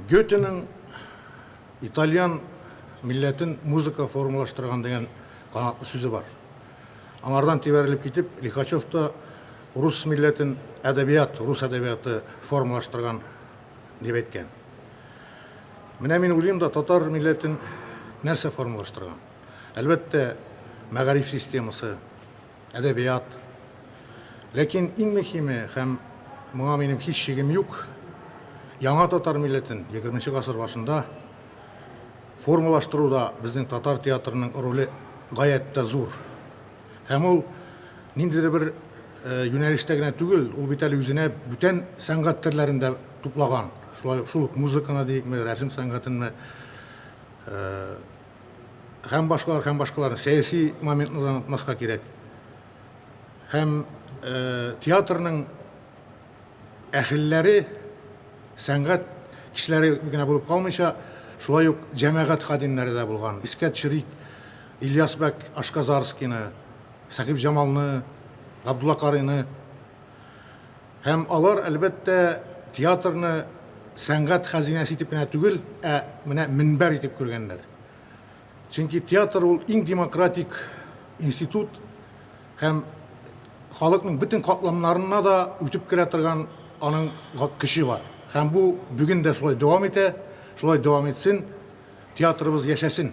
Гётеның итальян милләтен музыка формалаштырган дигән канатлы сүзе бар. Аңардан тибәрелеп китеп, Лихачев та рус милләтен әдәбият, рус әдәбияты формалаштырган дип әйткән. Менә мин уйлыйм да, татар милләтен нәрсә формалаштырган? Әлбәттә, мәгариф системасы, әдәбият. Ләкин иң мөһиме һәм моңа минем һич шигем юк, яңа татар милләтен 20 гасыр башында формалаштыруда безнең татар театрының роле гаять тә зур. Һәм ул ниндидер бер юнәлештә генә түгел, ул бит әле үзенә бүтән сәнгать төрләрен дә туплаган. Шулай шул ук музыканы диикме, рәсем сәнгатенме, һәм башкалар, һәм башкалар. Сәяси моментны да онытмаска кирәк. Һәм театрның әһелләре, сәнгать кешеләре генә булып калмыйча, шулай ук җәмәгать хадимнәре дә булган. Искә төшерик, Ильяс бәк Ашказарскийны, Сәхиб Җамалны, Габдулла Карыйны. Һәм алар, әлбәттә, театрны сәнгать хәзинәсе итеп кенә түгел, ә менә мөнбәр итеп күргәннәр. Чөнки театр ул иң демократик институт һәм халыкның бөтен катламнарына да үтеп керә торган аның көче бар. Һәм бу бүген дә шулай дәвам итә, шулай дәвам итсен, театрыбыз яшәсен.